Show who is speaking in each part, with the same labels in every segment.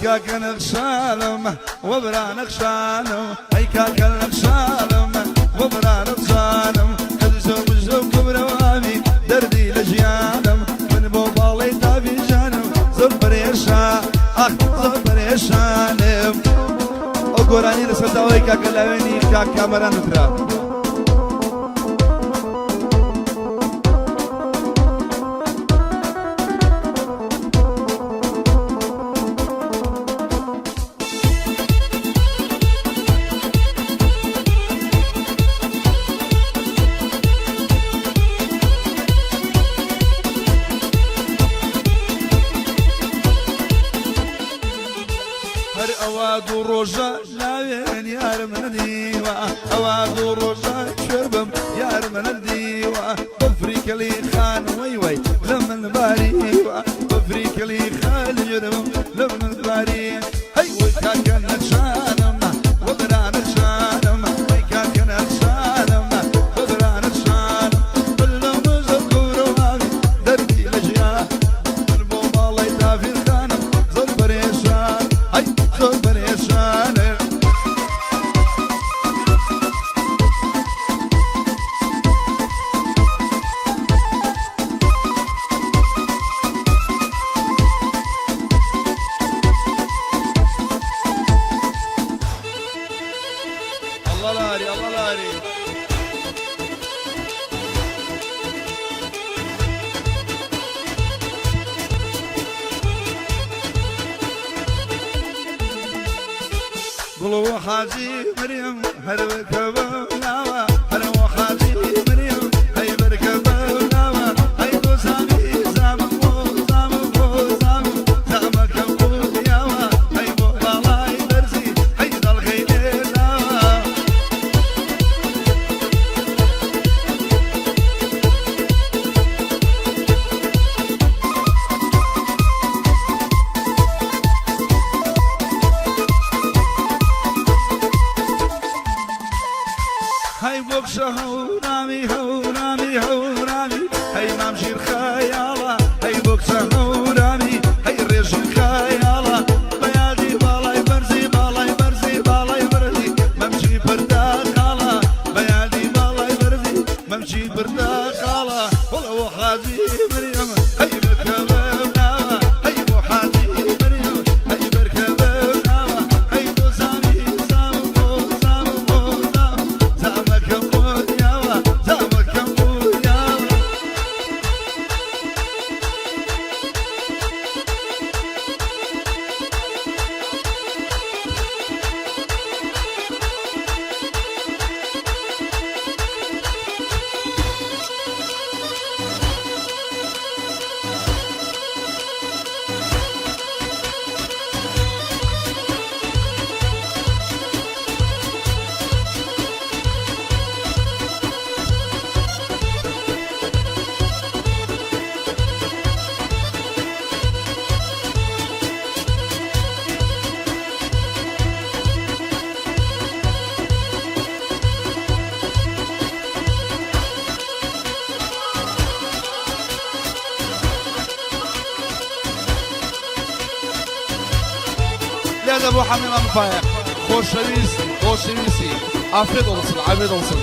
Speaker 1: کاکە نەخشانم وەبرا نەخشانم ئەی کاکە نەخشانم وەبرا نەخشانم قەدزە مژە و کبرەوامی دەردی لە ژیانم من بۆ باڵی تابی ژانم زۆر پەرێشان ئاخ زۆر پەرێشانم. ئەو گۆرانی لەسەر داوای کاکە لاوێنی کاک کامەران وترا. هەر ئەوە دوو ڕۆژە لاوێن یارم نەدیوە، ئەوە دوو ڕۆژە کوێر بم یارم نەدیوە، بەفری کەلی خان وەی وەی لە من باریوە، بەفری کەلی خان یارم لە من باری. هەی وەی کاکە نەچانم وەبرا نەچانم، وەی کاکە نەچانم وەبرا نەچانم، من لە مزە گەورەواوی دەردی لە ژیان، من بۆ ماڵی تافیر خانم زۆر پەرێشان، هەی زۆر پەرێشانم. الله لاري الله لاري. گوڵ و حاجی مریم هەر بکەوە هەر و حاجی مریم هەی بەرکەوە هەی دۆزانی زامم بۆ زامم بۆ زامم زامەکەم بۆ یاوە هەی بۆ باڵای بەرزی هەی دەڵغەی لێناوە. هەی بۆ کچە هەورامی هەورامی هەورامی هەی مام ژیر خەیاڵە، هەی بۆ کچە هەورامی هەی ڕێژین خەیاڵە، بە یادی باڵای بەرزی باڵای بەرزی باڵای بەرزی مەمچی پرداخاڵە، بە یادی باڵای بەرزی مەمچی پرداخاڵە. وەڵەوە حاجی مریم هەی بکەوە ناوە، هەی بۆ حاجی مریم هەی بەرکەوە ناوە، هەی تۆ زامی زامم بۆ زامم بۆ زامم زامەکەم بۆ یاوە زامەکەم بۆ یاوە.
Speaker 2: لێدە بۆ حەمەی مام فایەق خۆشەویست خۆشەویستی ئافرەت olsun afiyet olsun.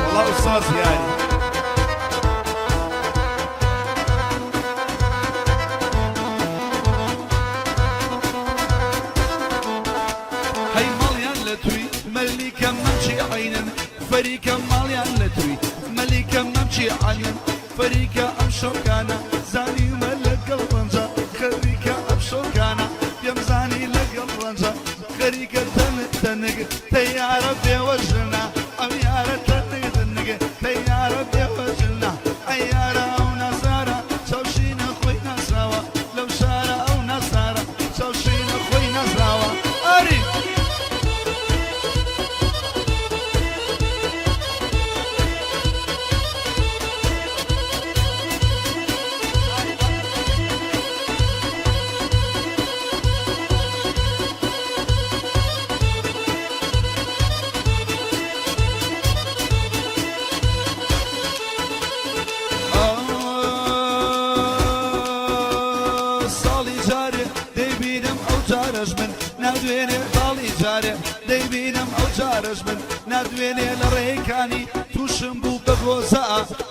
Speaker 1: والله أستاذ يعني هەی ماڵیان لە توی مەلیکە مەمچی عینن، فەریکە ماڵیان لە توی مەلیکە مەمچی عینن، فەریکە ئەم شەوکانە زانیومە لەگەڵ ڕەنجە، خەریکە ئەم شەوکانە پێم زانی لەگەڵ ڕەنجە، خەریکە تەنک تەنک تەیارە بێوەژنە، ئەم یارە تەنک تەنک تەیارە بێوەژنە، ئەی یارە ئەو نازارە چاوشینە. جارەش من نادوێنێ باڵی جارێ دەیبینم ئەو جارەش من نادوێنێ لە ڕێکانی تووشم بوو بە گۆزە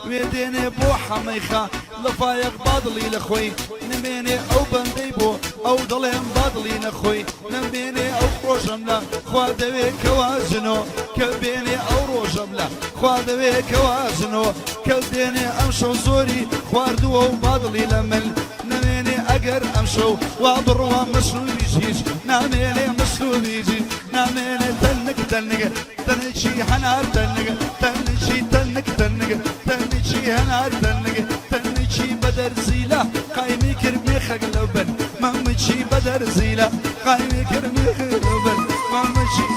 Speaker 1: وێ دێنێ بۆ حەمەیخا لە فایەق بادڵی لە خۆی نمێنێ ئەو بەندەی بۆ ئەو دەڵێم بادڵی نەخۆی نەمێنێ ئەو ڕۆژەم لە خوا دەوێ کەوا جنۆ کە بێنێ ئەو ڕۆژەم لە خوا دەوێ کەوا جنۆ کە دێنێ ئەمشەو زۆری خواردووە و بادڵی لە مل نەمێنێ ئەگەر ئەمشەو وا بڕوا مەشروبیش هیچ نامێنێ مەشروبیش هیچ نامێنێ تەنک تەنک تەنکی هەنار تەنک تەنکی تەنک تەنک تەنکی هەنار تەنک تەنکی بەدەرزیلە قایمی کرد مێخەک لە بن مەمکی بەدەرزیلە قایمی کرد مێخەک لە بن مەمکی.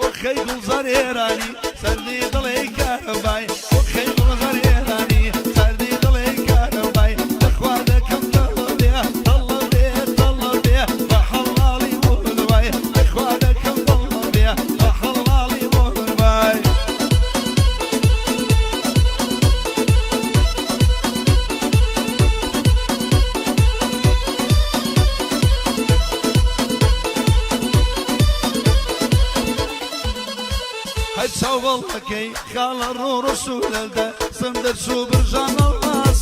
Speaker 1: ئۆخەی گوڵزار ئێرانی سەردی دڵی کارەبای ئۆخەی گوڵزار ئێرانی سەردی دڵی کارەبای دەخوا دەکەم تەڵە بێ تەڵە بێ تەڵە بێ بە حەڵاڵی بۆ دەخوا دەکەم تەڵە بێ بە حەڵاڵی بۆ وای. هەی چاوەڵەکەی خاڵە ڕۆ ڕسوولەدا سم دەرچوو برژانە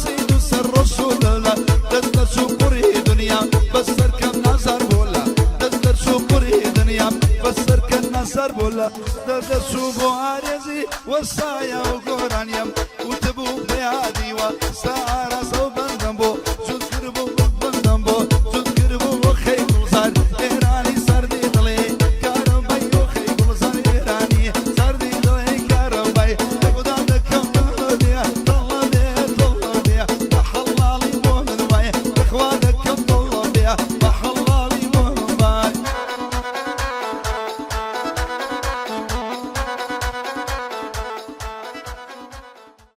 Speaker 1: سید و سەر ڕسوولەلا دەست دەرچوو قوڕی دنیا بەس سەرکەم نازار بۆلا دەست دەرچوو قوڕی دنیا بەس سەرکەم نازار بۆلا دەست دەرچوو بۆ ئارێزی وەسایە و گۆرانیم وتبوو بەیادیوە ستا ئاراسە و بەندەم بۆ جوت کردبوو بەندەم بۆ جوت کردبوو بۆ خەی گوڵزار ئێرانی سەردی دڵێ کارەبای ئۆخەی گوڵزار ئێرانی سەردی دڵێ کارەبای لە خوددا دەکەم تەڵە بێ تەڵە بێ تەڵە بێ بە حەڵاڵی بۆ من وای لە خوا دەکەم تەڵە بێ